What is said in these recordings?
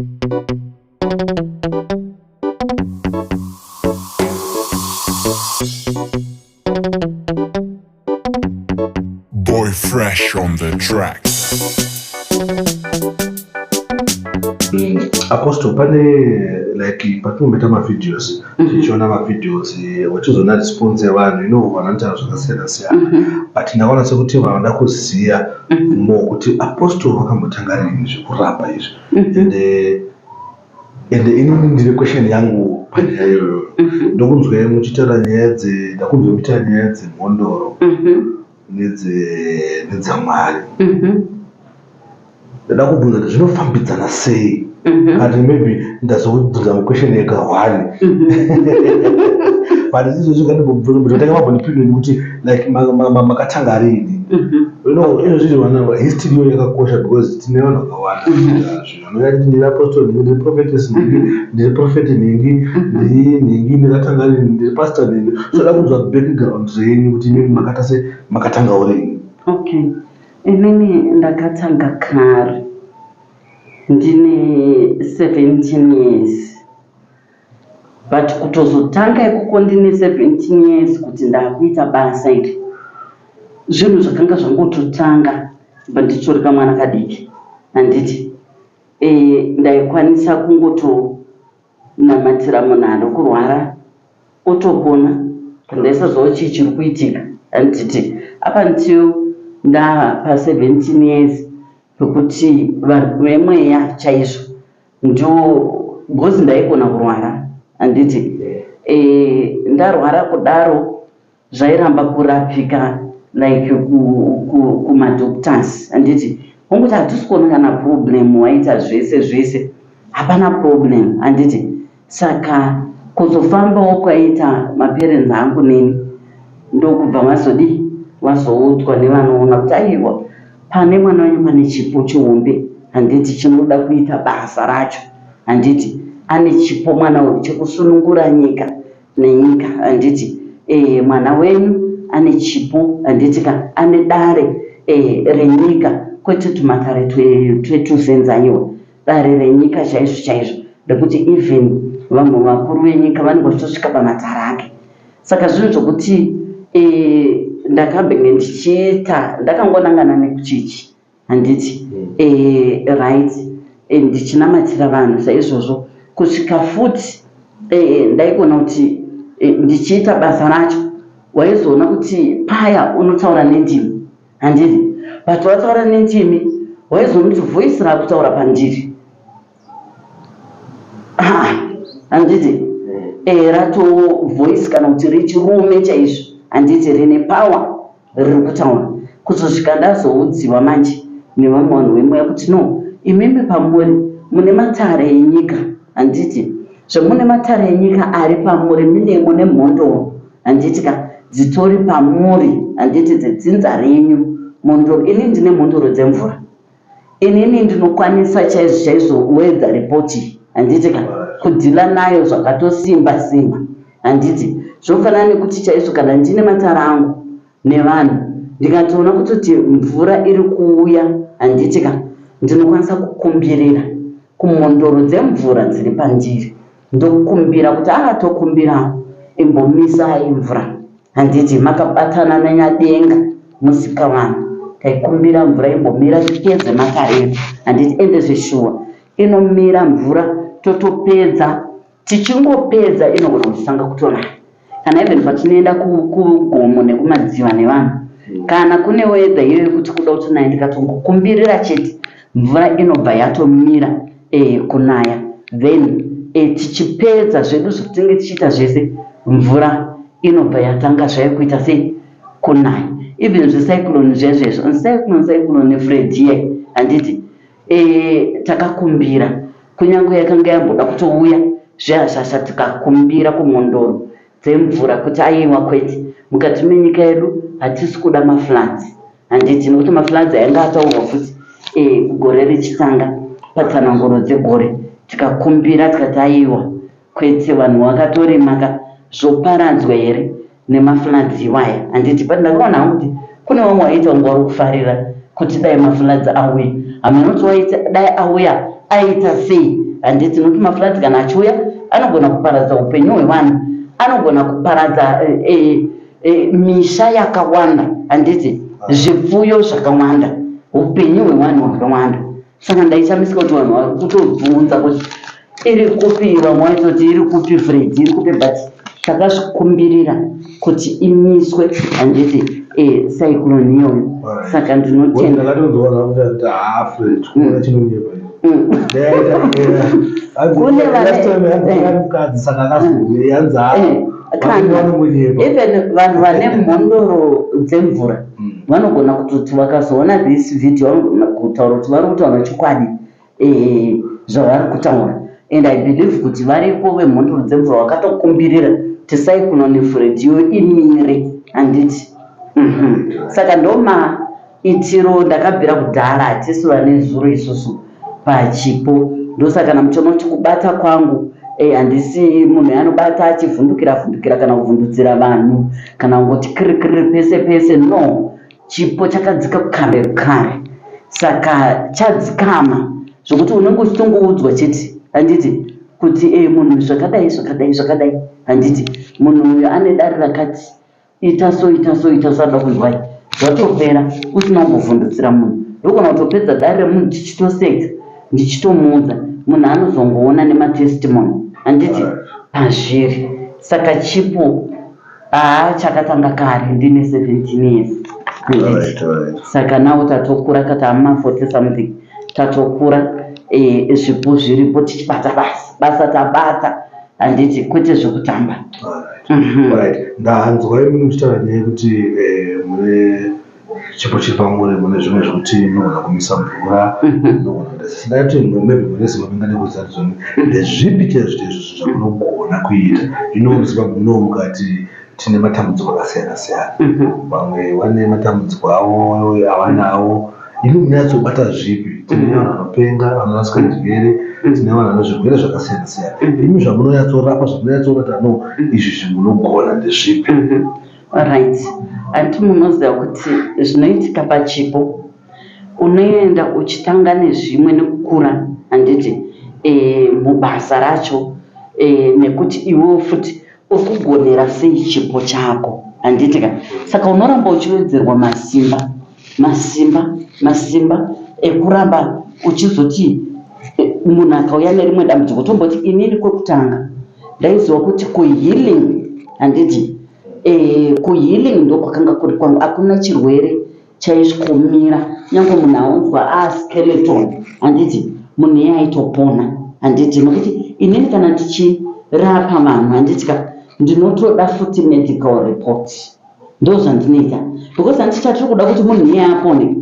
Boy Fresh on the track. Apostle, pane like patinomboita mavideos, tichiona mavideos, wachizoona response yevanhu, vanotaura zvakasiyana siyana, but ndaona sekuti vanoda kuziva more kuti Apostle vakambotanga rini zvekurapa izvi. Ende inini ndine question yangu panyaya iyoyo. Ndokunzwai muchitaura nyaya dze, ndakunzwa muchitaura nyaya dzemhondoro nedzamwari. Ndada kubvunza kuti zvinofambidzana sei? Kana maybe ndazobvunza muquestion yega one, but izvozvi ngandibvunza, mambondipindure kuti like makatanga rini? Izvozvi vana, history iyo yakakosha because tine vanhu vakawanda zvinhu vanouya kuti ndiri apostle nhingi, ndiri prophetess nhingi, ndiri prophet nhingi, ndiri nhingi, ndakatanga rini, ndiri pastor nhingi. So da kunzwa background zvenyu kuti imimi makata sei, makatangawo rini? Okay, inini ndakatanga kare, ndine 17 years, but kutozotanga ikoko ndine 17 years kuti ndakuita basa iri, zvinhu zvakanga zvangototanga, but nditori kamwana kadiki, handiti? Ndaikwanisa kungotonamatira munhu ari kurwara otopona, ndaisaziva chii chiri kuitika, handiti? Up until ndapa 17 years pekuti vanhu vemweya chaizvo ndo, because ndaigona kurwara, handiti? Ndarwara kudaro, zvairamba kurapika like kumadoctors, handiti? Kungoti hatisi kuona kana problem, waita zvese zvese, hapana problem, handiti? Saka kuzofambawo kwaita maparents angu neni, ndokubva vazodii, vazoudzwa nevanoona kuti aiwa, pane mwana wenyu pane chipo chihombe, handiti? Chinoda kuita basa racho, handiti? Ane chipo mwana uyu chekusunungura nyika nenyika, handiti? Mwana wenyu ane chipo, handiti ka? Ane dare renyika, kwete tumatare twetusenzaiwa, dare renyika chaizvo chaizvo, nekuti even vamwe vakuru venyika vanenge vachitosvika pamatare ake. Saka zvinhu zvokuti ndakambenge ndichiita ndakangonangana nekuchechi, handiti? Right, ndichinamatira vanhu saizvozvo kusvika futi ndaigona kuti ndichiita basa racho, waizoona kuti paya unotaura nendimi, handiti? But wataura nendimi, waizoona kuti voice raakutaura pandiri, handiti? Rato voice kana kuti rechirume chaizvo, handiti? Rine power riri kutaura, kuzosvika ndazoudziwa manje nevamwe vanhu vemweya kuti no, imimi pamuri mune matare enyika, handiti? Zvemune matare enyika ari pamuri, minemo nemhondoro, handiti ka? Dzitori pamuri, handiti? Dzedzinza renyu mhondoro. Ini ndine mhondoro dzemvura, inini ndinokwanisa chaizvo chaizvo weather report, handiti ka? Kudeala nayo zvakatosimba simba, handiti? Zvofanana nekuti chaizvo kana ndine matare angu nevanhu, ndikatoona kutoti mvura iri kuuya, handiti ka? Ndinokwanisa kukumbirira kumhondoro dzemvura dziri pandiri, ndokumbira kuti aa, tokumbirawo imbomisai mvura, handiti? Makabatana nenyadenga musikavanhu, taikumbira mvura imbomira tipedze matare edu, handiti? Ende zveshuwa inomira mvura, totopedza. Tichingopedza inogona kutotanga kutonaya. Kana even patinoenda kugomo nekumadziva nevanhu, kana kune weather iyoyo yekuti kuda kutonaya, ndikatongokumbirira chete, mvura inobva yatomira kunaya. Then tichipedza zvedu zvatinenge tichiita zvese, mvura inobva yatanga zvayo kuita sei, kunaya. Even zvecyclone zvezvezvo, cyclone Freddy, handiti? Takakumbira kunyange yakanga yamboda kutouya zvehashasha, tikakumbira kumhondoro dzemvura kuti aiwa, kwete, mukati menyika yedu hatisi kuda mafloods, handiti? Nekuti mafloods ainge ataurwa futi gore richitanga patsananguro dzegore. Tikakumbira tikati aiwa, kwete, vanhu vakatorimaka, zvoparadzwa here nemafloods iwaya, handiti? But ndakaona hangu kuti kune vamwe vaita kunge vari kufarira kuti dai mafloods auya. Hameno kuti waita dai auya aita sei. Handiti nokuti mafloods kana achiuya anogona kuparadza upenyu hwevanhu, anogona kuparadza misha yakawanda, handiti, zvipfuyo zvakawanda, upenyu hwevanhu hwakawanda. Saka ndaishamisika kuti vanhu vari kutobvunza kuti iri kupi, vamwe vaitoti iri kupi Freddy, iri kupi, but takazvikumbirira kuti imiswe, handiti, cyclone iyoyo. Saka ndinotenda. Ndakatonzwa kuti haa, Fred, kuona chinonyepa. Kune mukadzi saka akazouya Kana even vanhu vane mhondoro dzemvura vanogona kutoti vakazoona this video vanogona kutaura kuti vari kutaura chokwadi zvavari kutaura. And I believe kuti variko vemhondoro dzemvura vakatokumbirira kuti Cyclone Freddy yo imire, handiti? Saka ndo maitiro ndakabvira kudhara, hatisi vane zuro isusu pachipo. Ndosaka kana muchiona kuti kubata kwangu, handisi munhu anobata achivhundukira vhundukira kana kuvhundutsira vanhu kana kungoti kiri kiri pese pese. No, chipo chakadzika kare kare, saka chadzikama zvokuti unenge uchitongoudzwa chete, handiti, kuti munhu zvakadai zvakadai zvakadai, handiti, munhu uyu ane dare rakati, ita so, ita so, ita so, anoda kunzwai, zvatopera usina kumbovhundutsira munhu. Ndogona kutopedza dare remunhu tichitoseka, ndichitomuudza, munhu anozongoona nematestimony, handiti, pazviri. Saka chipo haa chakatanga kare ndine 17 years, handiti? Saka nawo tatokura, katama 40 something, tatokura, zvipo zviripo, tichibata basa, basa tabata, handiti, kwete zvekutamba. Right, ndanzwa imi muchitaura nyaya yekuti mune chipo chiri pamuri, mune zvimwe zvekuti munogona kumisa mvura, munogona kuita sei. Ndati maybe mune Zimbabwe ingade kuziva kuti zvoni ndezvipi chaizvo chaizvo zvamunogona kuita. Ino muZimbabwe munomu mukati tine matambudziko akasiyana siyana, vamwe vane matambudziko avo avanawo, imi munyatsobata zvipi? Tine vanhu vanopenga, vanorasika njere, tine vanhu vane zvirwere zvakasiyana siyana. Imi zvamunonyatsorapa, zvamunonyatsoona no izvi zvimunogona ndezvipi? Right, handiti munoziva kuti zvinoitika pachipo, unoenda uchitanga nezvimwe nekukura, handiti, mubasa racho, nekuti iwewo futi uri kugonera sei chipo chako, handiti ka? Saka unoramba uchiwedzerwa masimba, masimba, masimba ekuramba uchizoti munhu akauya nerimwe dambudziko. Tomboti inini kwekutanga ndaiziva kuti kuhealing, handiti, kuhealing ndokwakanga kuri kwangu. Hakuna chirwere chaisvikomira, nyange munhu aunzwa askeleton, handiti, munhu iye aitopona, handiti? Nokuti inini kana ndichirapa vanhu, handiti ka, ndinotoda futi medical report. Ndo zvandinoita, because handiti chatiri kuda kuti munhu iye apone.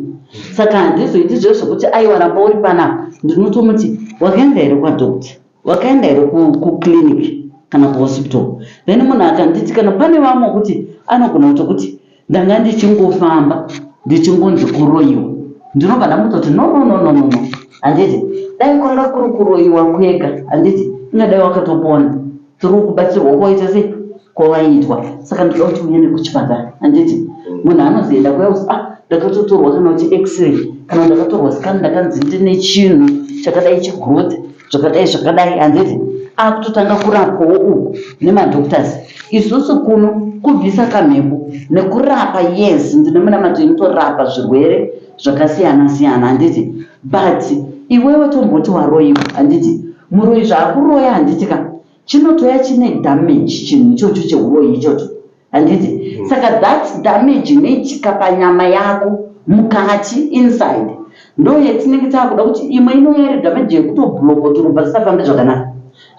Saka handizoiti zve zvokuti aiwa, ramba uri panapa. Ndinotomuti, wakaenda here kwadoctor? Wakaenda here kuclinic kana kuhospital? Then munhu akanditi, kana pane vamwe kuti anogona kutokuti ndanga ndichingofamba ndichingonzi kuroyiwa, ndinobva ndamutoti no, no, no, no, no, no, handiti? Dai kwanga kuri kuroyiwa kwega, handiti ingadai wakatopona through kubatsirwa kwawaita sei, kwawaiitwa. Saka ndoda kuti uende kuchipatara, handiti? Munhu anozoenda kuya kuti ah, ndakatotorwa kana kuti x-ray kana ndakatorwa scan, ndakanzi ndine chinhu chakadai, chigrowth zvakadai zvakadai, handiti? Akutotanga kurapwawo uku nemadoctors. Isusu kuno kubvisa kamhepo nekurapa. Yes, ndine munamato inotorapa zvirwere zvakasiyana siyana, handiti? But iwewe tomboti waroyiwa, handiti? Muroyi zvaakuroya, handiti ka, chinotoya chine damage chinhu ichocho cheuroyi ichocho, handiti? Saka that damage inoitika panyama yako mukati, inside, ndo yatinenge taakuda kuti imwe inouya iri damage yekutobloka kuti ropa risafambe zvakanaka.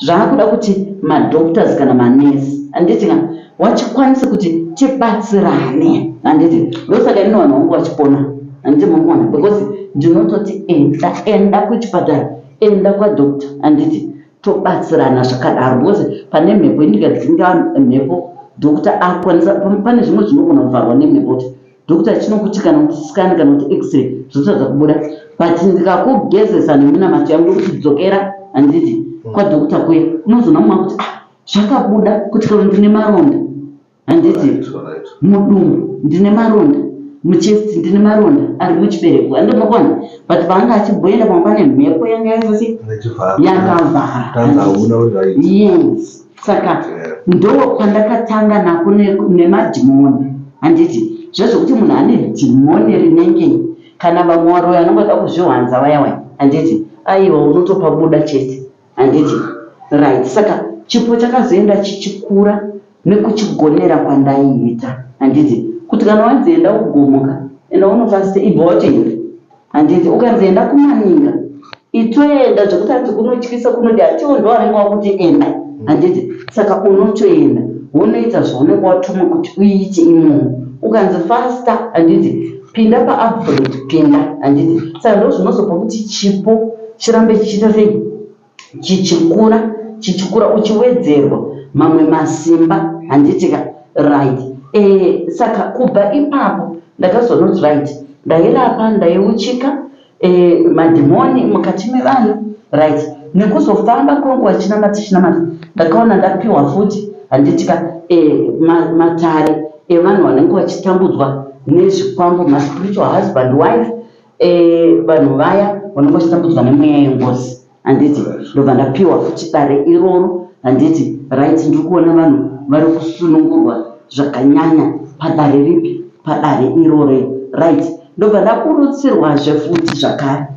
Zvaakuda kuti madoctors kana manesi, handiti ka, wachikwanise kuti tibatsirane, handiti? Ndosaka ino vanhu vangu vachipona, handiti munoona? Because ndinototi enda, enda kuchipatara, enda kwadoctor, handiti, tobatsirana zvakadaro. Because pane mhepo, indikadzinga mhepo, doctor akwanisa. Pane zvimwe zvinogona kuvharwa nemhepo kuti doctor chinokuti kana kuti scan kana kuti x-ray zvotadza kubuda, but ndikakugezesa neminamato yangu ndokuti dzokera, handiti, kwadoctor kuya, unozoona mumwe kuti ah, zvakabuda kuti kana ndine maronda, handiti, mudumbu ndine maronda. Muchest ndine maronda ari muchibereko handiti murikuona but paanga achimboenda pamwe pane mhepo yanga yasasi yakavhara. Yes saka ndo pandakatanga nako nemadhimoni handiti zvezvekuti munhu ane dhimoni rinenge kana vamwe varoyi anongoda kuzvihwanza vaya vaya handiti aiwa unotopabuda chete Handiti? Right. Saka chipo chakazoenda chichikura nekuchigonera kwandaiita. Handiti? Kuti kana wanzi enda ugomuka, enda unofaste, ibva watoenda. Handiti? Ukanzi enda kumaninga, itoenda zvekuti hanzi kunotyisa kunodi hatiwo ndo anenge wakuti enda. Handiti? Saka unotoenda wonoita zvaunenge watumwa kuti uite imomo. Ukanzi fasta, handiti? Pinda paupgrade, pinda. Handiti? Saka ndozvinozopa kuti chipo chirambe chichiita sei chichikura chichikura uchiwedzerwa mamwe masimba handitika right e, saka kubva ipapo ndakazonoti right ndairapa ndaiuchika e, madhimoni mukati mevanhu right nekuzofamba kwenguva chinamata chinamata ndakaona ndapiwa futi handitika e, matare evanhu vanenge vachitambudzwa nezvikwambo maspiritual husband wife Eh, vanhu vaya vanenge vachitambudzwa nemweya yengozi handiti ndobva ndapiwa futi dare iroro handiti right ndiri kuona vanhu vari kusunungurwa zvakanyanya padare ripi padare iroro right ndobva ndakurutsirwazve futi zvakare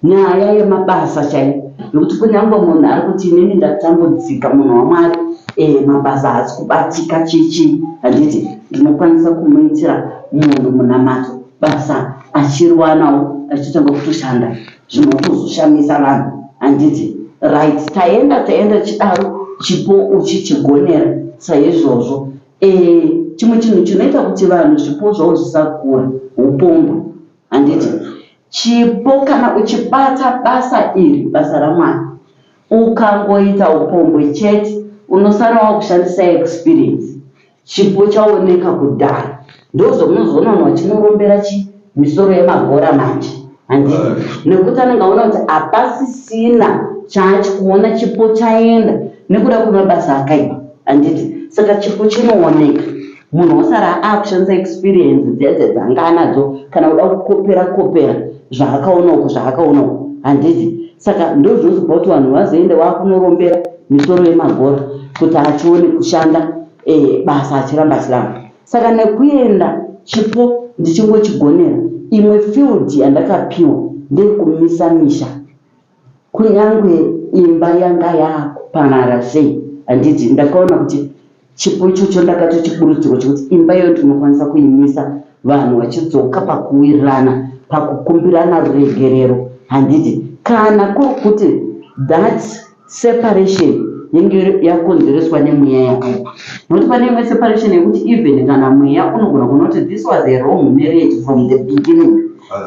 nyaya yemabasa chaiyo nekuti kunyange munhu ari kuti inini ndatambudzika munhu wamwari e, mabasa haasi kubatika chichi handiti ndinokwanisa kumuitira munhu munamato basa achiriwanawo achitotanga kutoshanda zvinotozoshamisa vanhu handiti right taenda taenda chidaro chipo uchichigonera saizvozvo e, chimwe chinhu chinoita kuti vanhu zvipo zvavo zvisakura upombwe handiti chipo kana uchibata basa iri basa ramwari ukangoita upombwe chete unosara wakushandisa experience Chipo chaoneka kudhara ndozvamunozoona vanhu vachinorombera chi misoro yemagora manje handiti nekuti anenge aona kuti hapasisina chaachikuona chipo chaenda nekuda kwemabasa akaipa handiti saka chipo chinooneka munhu osara akushandisa experience dziya dziya dzaanga anadzo kana kuda kukopera kopera zvaakaona uku zvaakaona uku handiti saka ndozvinozopa kuti vanhu vazoende vakunorombera misoro yemagora kuti achione kushanda e, basa achiramba achiramba saka nekuenda chipo ndichingochigonera imwe field yandakapiwa ndeyekumisa misha kunyange imba yanga yakuparara sei handiti ndakaona kuti chipo ichocho ndakatochiburudzirwa chekuti imba iyoyo ndinokwanisa kuimisa vanhu vachidzoka pakuwirirana pakukumbirana ruregerero handiti kana kuri kuti that Separation yenge yakonzereswa nemweya yakaipa nokuti pane imwe separation yekuti even kana mweya unogona kuona kuti this was a wrong marriage from the beginning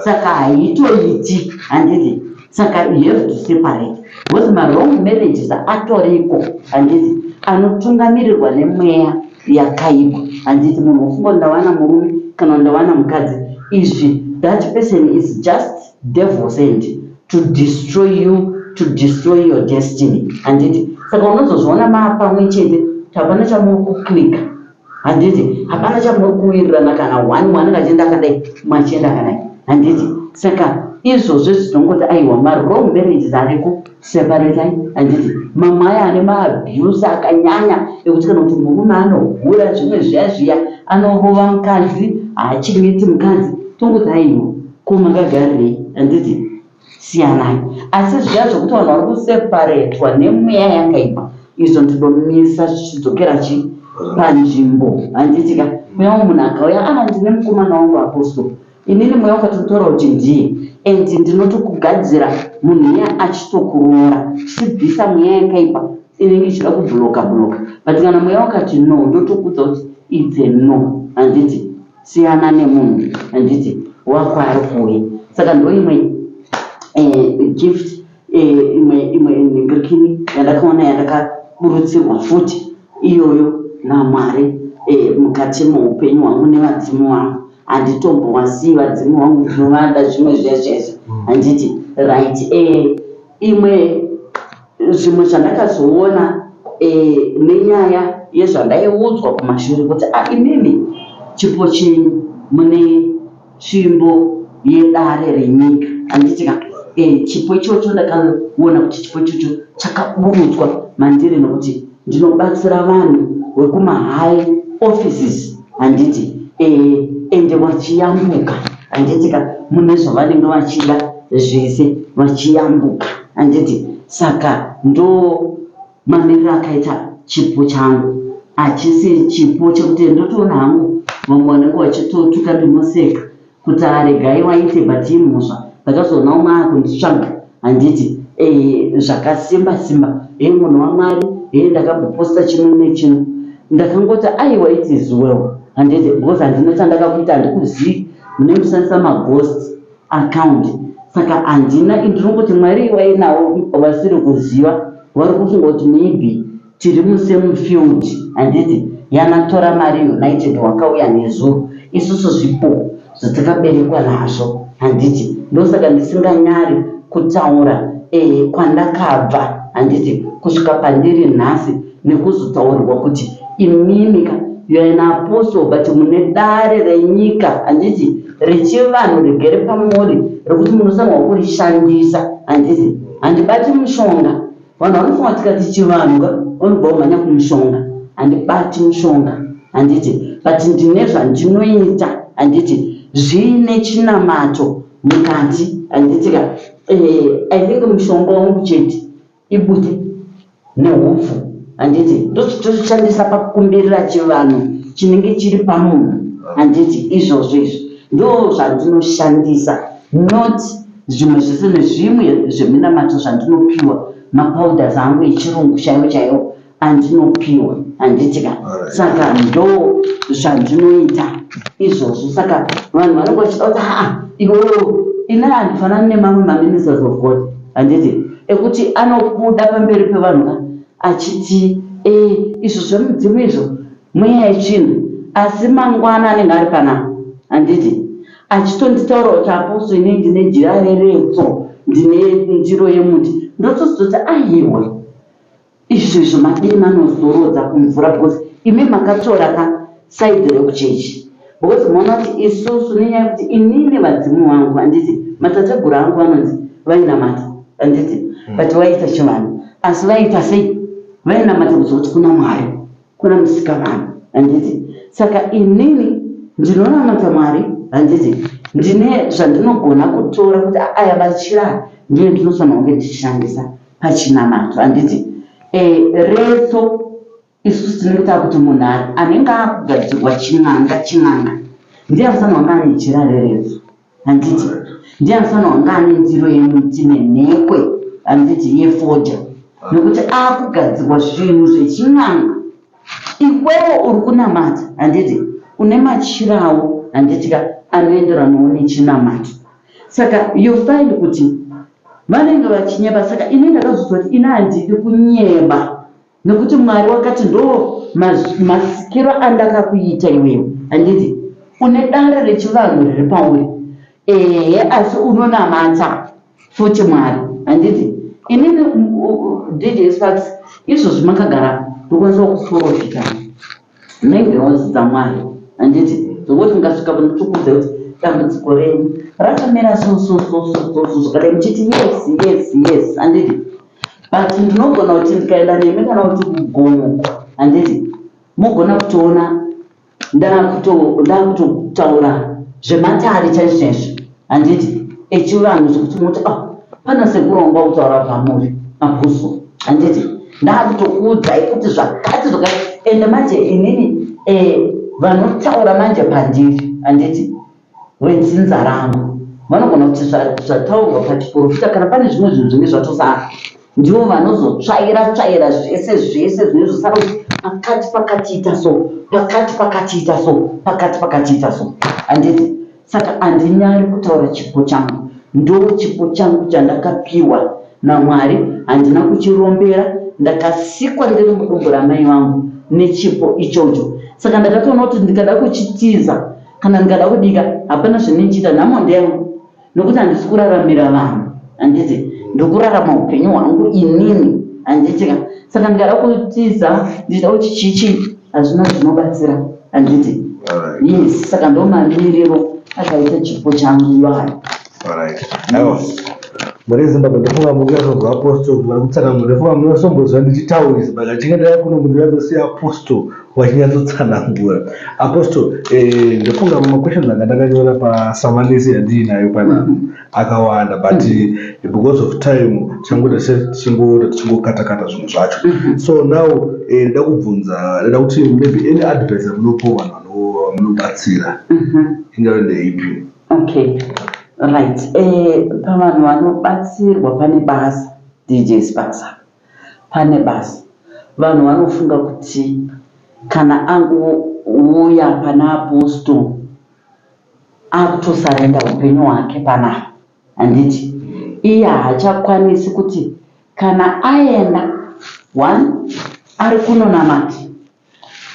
saka haitoiti handiti saka you have to separate because mawrong marriages atoriko handiti anotungamirirwa nemweya yakaipa handiti munhu wofunga ndawana murume kana ndawana mukadzi izvi that person is just devil sent to destroy you to destroy your destiny handiti saka unozozviona maa pamwe chete kuti hapana chamuri kuclicka handiti hapana chamuri kuwirirana kana one mwana anenge achienda akadai mumwe achienda akadai handiti saka izvozvo zvinongoti aiwa mawrong marriages ariko separatai handiti mamwe aya ane maabuse akanyanya ekuti kana kuti murume anohura zvimwe zviya zviya anorova mukadzi haachengeti mukadzi tongoti aiwa Ko makagarirei handiti siyanai asi zviya zvekuti vanhu vari kuseparetwa nemweya yakaipa izvo ndinomisa zvichidzokera chi panzvimbo handiti ka kunyange munhu akauya ah ndine mukomana wangu apostle inini mweya ukatotaura kuti ndiye and ndinotokugadzira munhu iye achitokuroora chichibvisa mweya yakaipa inenge ichida kubloka bloka but kana mweya ukati no ndotokuudza kuti it's a no handiti Siyana nemunhu handiti wako ari kuuya saka ndoimwe eh, gift eh, imwe imwe nhingirikini yandakaona yandakaburutsirwa futi iyoyo naMwari eh, mukati meupenyu hwangu nevadzimu vangu handitombowasiyi vadzimu vangu ndinovada zvimwe zviya zviya handiti right eh, imwe Zvimwe zvandakazoona eh, nenyaya yezvandaiudzwa kumashure kuti ah, imimi chipo chenyu mune tsvimbo yedare renyika handiti ka e, chipo ichocho ndakaona kuti chipo ichocho chakaburutswa mandiri nokuti ndinobatsira vanhu vekumahigh offices handiti e, ende vachiyambuka handiti ka mune zvavanenge vachida zvese vachiyambuka handiti saka ndo mamiriro akaita chipo changu hachisi chipo chekuti ndotoona hangu vamwe vanenge vachitotuka ndinoseka kuti aregai waite but imhosva ndakazoona umwe akunditsvaga handiti e, zvakasimba simba he munhu wamwari he ndakamboposta chino nechino ndakangoti aiwa it is well handiti because handina chandakakuita handikuzivi mune mushandisa maghost account saka handina ndinongoti mwari iwainawo vasiri kuziva vari kufunga kuti maybe tiri musame field handiti yanatora mari united wakauya nezuro isusu zvipo zvatakaberekwa nazvo handiti ndosaka ndisinganyari kutaura e, kwandakabva handiti kusvika pandiri nhasi nekuzotaurirwa kuti imimi ka you are an apostle but mune dare renyika handiti rechivanhu rigere pamuri rekuti munofanirwa kurishandisa handiti handibati mushonga vanhu vanofunga tikati chivanhu ka vanobva vamhanya kumushonga handibati mushonga handiti but ndine zvandinoita handiti zviine chinamato mukati handiti ka eh, i think mushonga wangu chete ibute nehupfu handiti ndozvitoshandisa pakukumbirira chivanhu chinenge chiri pamunhu handiti izvozvo izvo ndo zvandinoshandisa not zvimwe zvese nezvimwe zveminamato zvandinopiwa mapowders angu echirungu chaiwo chaiwo andinopiwa handiti ka saka ndo zvandinoita izvozvo saka vanhu vanenge vachida kuti haa iwewo ini handifanani nemamwe maministers of god handiti ekuti anobuda pamberi pevanhu ka achiti e izvo zvemudzimu izvo mweya yetsvina asi mangwana anenge ari panapa handiti achitonditaura kuti apostle inei ndine jira reretso ndine ndiro yemuti ndotozoti aiwa izvo izvo madii manozorodza kumvura because imi makatora ka side rekuchechi because maona kuti isusu nenyaya yekuti inini vadzimu vangu handiti matateguru angu vanonzi vainamata handiti but vaita chivanhu asi vaita sei vainamata kuziva kuti kuna mwari kuna musika vanhu handiti saka inini ndinonamata mwari handiti ndine zvandinogona kutora kuti aya machira ndiyo ndinofanira kunge ndichishandisa pachinamato handiti e, retso isusu tinenge takuti munhu anenge akugadzirwa chin'anga chin'anga ndiye anofanira kunge ane jira reretso handiti ndiye anofanira kunge ane ndiro yemuti nenhekwe handiti yefodya nekuti akugadzirwa zvinhu zvechin'anga iwewo uri kunamata handiti une machirawo handiti ka anoenderanawo nechinamato saka you find kuti vanenge vachinyeba saka ini ndakazozwa kuti ini handidi kunyeba nekuti mwari wakati ndo masikiro andakakuita iwewe handiti une dare rechivanhu riri pauri ehe asi unonamata futi mwari handiti inini dj sparks izvozvi makagara ndokwanisa kuprofita nengirozi dzamwari handiti zvokuti ndikasvika panotokuudza kuti dambudziko renyu rakamira so so so so so so zvakadai muchiti yes yes yes handiti but ndinogona kuti ndikaenda nemi kana kuti kugomo handiti mogona kutoona ndakutotaura zvematare chaizvo chaizvo handiti echivanhu zvekuti munoti ah pana sekurongwa kutaura pamuri apostle handiti ndakutokuudzai kuti zvakati zvakati ende manje inini eh, vanotaura manje pandiri handiti wedzinza rangu vanogona kuti zvataurwa pachiprofita kana pane zvimwe zvinhu zvinenge zvatosara ndivo vanozotsvaira tsvaira zvese zvese zvinenge zvosara kuti pakati pakatiita so pakati pakatiita so pakati pakatiita so handiti saka handinyari kutaura chipo changu ndo chipo changu chandakapiwa namwari handina kuchirombera ndakasikwa ndiri mudumbu ramai vangu nechipo ichocho saka ndakatoona kuti ndikada kuchitiza kana ndikada kudika hapana zvinochiita nhamo ndeyangu nokuti handisi kuraramira vanhu handiti ndokurarama upenyu hwangu inini handiti ka saka ndikada kutiza ndichida kuti chichi hazvina zvinobatsira handiti yes saka ndo mamiriro. Akaita chipo changu iwayo. Alright. Aiwa. Muri Zimbabwe ndofunga mukunyatsodzwa apostle vari kutsanangura. Ndofunga munosombozwa ndichitaurisa but achinge ndauya kuno ndinyatsosiya apostle vachinyatsotsanangura. Apostle, eh, ndofunga maquestions anga ndakanyora pasamanisi yandiinayo panapa akawanda but because of time tichangoita tichingoita tichingokatakata zvinhu zvacho. So now eh, ndoda kubvunza, ndoda kuti maybe any advice yamunopa vanhu vamunobatsira ingave ndeipi? Okay, right. Pavanhu vanobatsirwa pane basa, DJ Sparks. Pane basa. Vanhu vanofunga kuti kana angouya pana apostle akutosurrender upenyu hwake panapa, handiti? Iye haachakwanisi kuti kana aenda, one, ari kunonamata,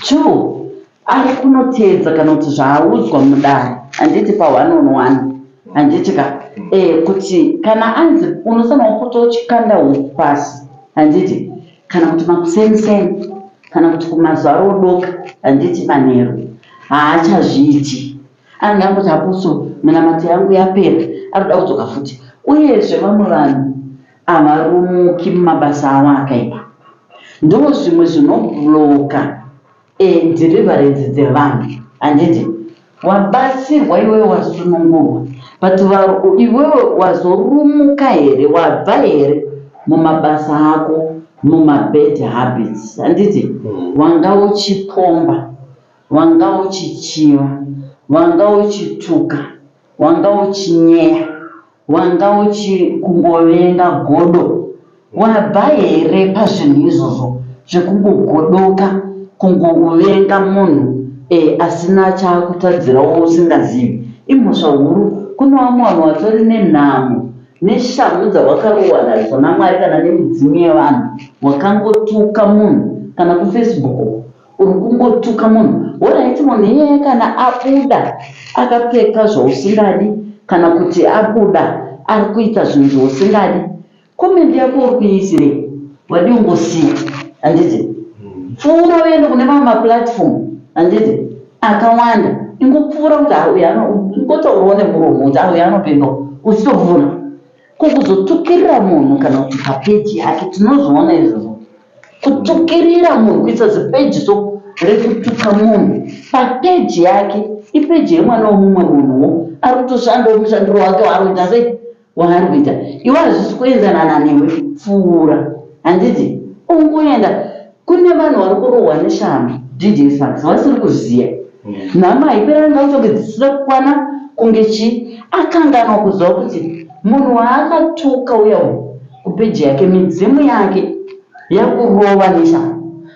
two, ari kunoteedza kana kuti zvaaudzwa mudare, handiti, pa one on one, handiti ka? Kuti kana anzi unofanira kupota uchikanda huku pasi, handiti, kana kuti makuseniseni kana kuti kumazuva rodoka, handiti, manheru, haachazviiti. Anenge angoti apostle, minamato yangu yapera, arikuda kudzoka futi. Uyezve vamwe vanhu havarumuki mumabasa avo akaipa. Ndo zvimwe zvinobloka deliverance dzevanhu, handiti? Wabatsirwa iwewe, wasunungurwa, but iwewe wazorumuka here? Wabva here mumabasa ako, mumabad habits, handiti? Wanga uchipomba, wanga uchichiva, wanga uchituka, wanga uchinyeya, wanga uchikungovenga, godo. Wabva here pazvinhu izvozvo zvekungogodoka, kungovenga munhu asina chaakutadzirawo usingazivi? Imhosva huru. Kune vamwe vanhu vatori nenhamo neshamhu dzawakarohwa nadzo naMwari kana nemidzimu yevanhu. Wakangotuka munhu kana kuFacebook uri kungotuka munhu. Alright, munhu iyeye kana abuda akapfeka zvausingadi kana kuti abuda ari kuita zvinhu zvausingadi, comment yako uri kuiisirei? Wadii ungosiya, handiti? Pfuura uende kune mamwe maplatform, handiti, akawanda. Ingopfuura kuti auya, ingotaurawo nemuromo kuti auya anopenga, uchitopfuura. Ko kuzotukirira munhu kana kuti papeji yake, tinozviona izvozvo, kutukirira munhu, kuisa zipeji so rekutuka munhu papeji yake, ipeji yemwana wemumwe munhuwo ari kutoshandawo mushandiro wake waari kuita sei, waari kuita. Iwe hazvisi kuenzanana newe, pfuura, handiti? Ungoenda kune vanhu vari kurohwa neshamhu, DJ Sparks, vasiri kuziya. Nhamo haipera ngakutonge dzisina kukwana kunge chii. Akanganwa kuziva kuti munhu waakatuka uya uyu kupeji yake, midzimu yake yakurova neshamhu,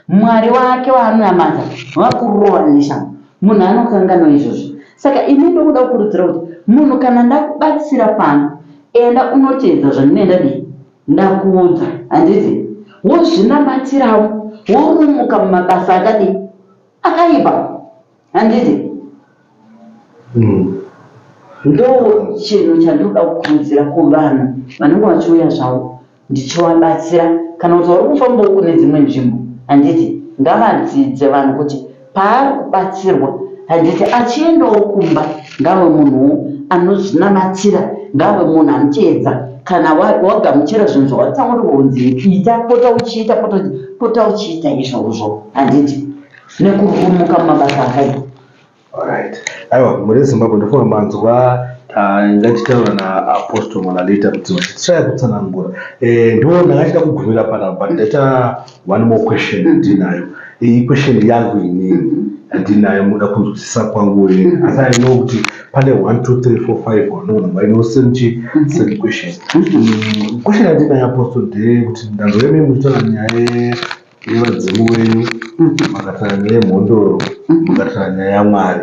Mwari wake waanonamata vakurova neshamhu. Munhu anokanganwa izvozvo. Saka ini ndokuda kukurudzira kuti munhu kana ndakubatsira pano, enda unoteedza zvandinoenda dii ndakuudza, handiti? Wozvinamatirawo, worumuka mumabasa akadii, akaipa, handiti? Ndo chinhu chandinoda kukurudzira kuvanhu vanenge vachiuya zvavo ndichivabatsira kana kuti vari kufambawo kune dzimwe nzvimbo, handiti? Ngavadzidze vanhu kuti paari kubatsirwa, handiti, achiendawo kumba, ngave munhuwo anozvinamatira, ngave munhu anoteedza. Kana wagamuchira zvinhu zvawataurirwa kunzi ita, pota uchiita, pota uchiita izvozvo, handiti, nekurumuka mumabasa akaipa. Alright. Aiwa, muri Zimbabwe ndofunga manzwa ngachitaura naApostle Monalita kuti vachitry kutsanangura. Ndo ndangachida kugumira panapa, but ndaita one more question ndinayo. Iyi question yangu inini handinayo, muda kunzwisisa kwangu inini. Asi I know kuti pane 1 2 3 4 5 vanogona vaine same chi same question. Question yandinayo, Apostle, ndeyekuti ndanzwa imi muchitaura nyaya yevadzimu venyu, makataura nyaya yemhondoro, makataura nyaya yaMwari,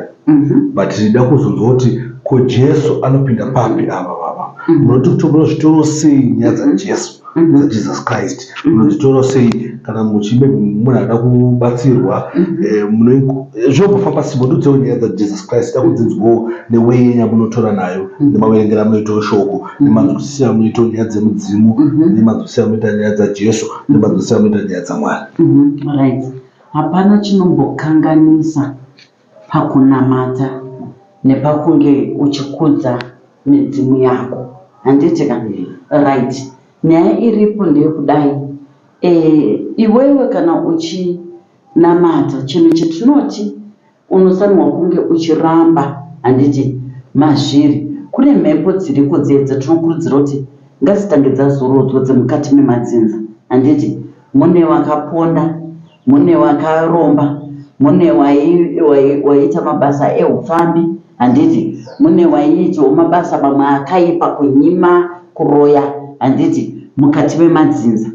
but ndida kuzonzwa kuti ko Jesu anopinda papi ava vava? Munoti kuti munozvitoro sei nyaya dzaJesu, dzaJesus Christ munodzitora sei kana muchi maybe munhu anoda kubatsirwa? Zvinombofamba sei? Munotodzewo nyaya dzaJesus Christ, da kudzinzwawo neway yamunotora nayo, nemaverengero amunoitawo shoko, nemanzwisisiro amunoitawo nyaya dzemudzimu, nemanzwisisiro amunoita nyaya dzaJesu, nemanzwisisiro amunoita nyaya dzaMwari. Right, hapana chinombokanganisa pakunamata. Nepakunge uchikudza midzimu yako handiti ka? Right, nyaya iripo ndeyekudai eh, iwewe kana uchinamata chinhu chetinoti unofanirwa kunge uchiramba handiti mazviri. Kune mhepo dziriko dziye dzatinokurudzira kuti ngadzitange dzazorodzwa dzemukati memadzinza handiti. Mune vakaponda, mune vakaromba, mune waiita mabasa eupfambi handiti, mune waiitawo mabasa mamwe akaipa kunyima, kuroya handiti mukati memadzinza.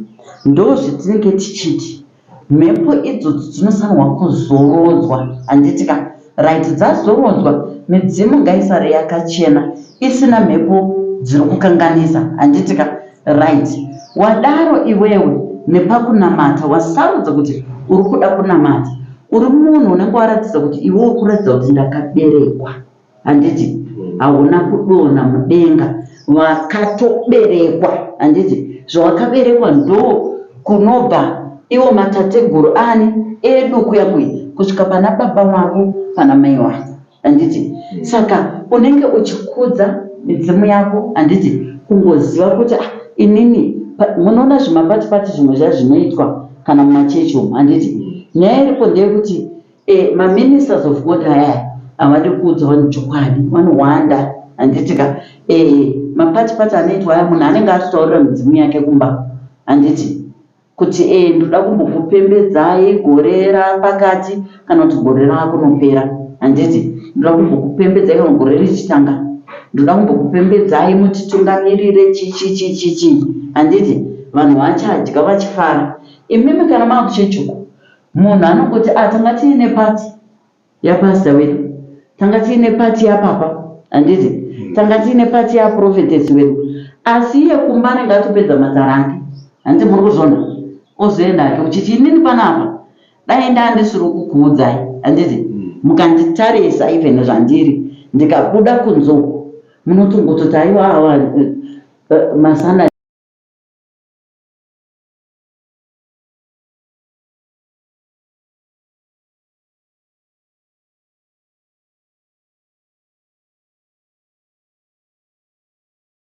Ndozvetinenge tichiti Mhepo idzodzo dzinofanirwa kuzorodzwa handiti ka? Right dzazorodzwa midzimu ngaisare yakachena isina mhepo dziri kukanganisa handiti ka? Right wadaro iwewe nepakunamata wasarudza kuti uri kuda kunamata uri munhu unenge waratidza kuti iwe uri kuratidza kuti ndakaberekwa. Handiti hauna kudonha mudenga wakatoberekwa handiti zvawakaberekwa ndo kunobva iwo matateguru ani edu kuya kuya kusvika pana baba wako pana mai wako handiti saka unenge uchikudza midzimu yako handiti kungoziva kuti ah, inini munoona zvimapatipati zvimwe zviya zvinoitwa kana mumachechi umu handiti nyaya iripo ndeyekuti Eh, ma ministers of God aya havadi kuudza vanhu chokwadi, vanohwanda handiti ka? Eh, mapati pati anoitwa aya munhu anenge atotaurira midzimu yake kumba handiti kuti eh, ndoda kumbokupembedzai gore rapakati kana kuti gore rakunopera handiti ndoda kumbokupembedzai kana gore richitanga ndoda kumbokupembedzai mutitungamirire chichichichichi handiti vanhu vachadya vachifara imimi kana maakuchechi uko Munhu anongoti ah tanga tiine party yapastor wedu, tanga tiine party yapapa handiti, tanga tiine party yaprophetess wedu, asi iye kumba anenge atopedza matare ake handiti muri kuzviona, ozoenda hake uchiti inini panapa dai ndandisiri kukuudzai handiti, mukanditarisa even zvandiri ndikabuda kunze uku munotongototi aiwa awa masana.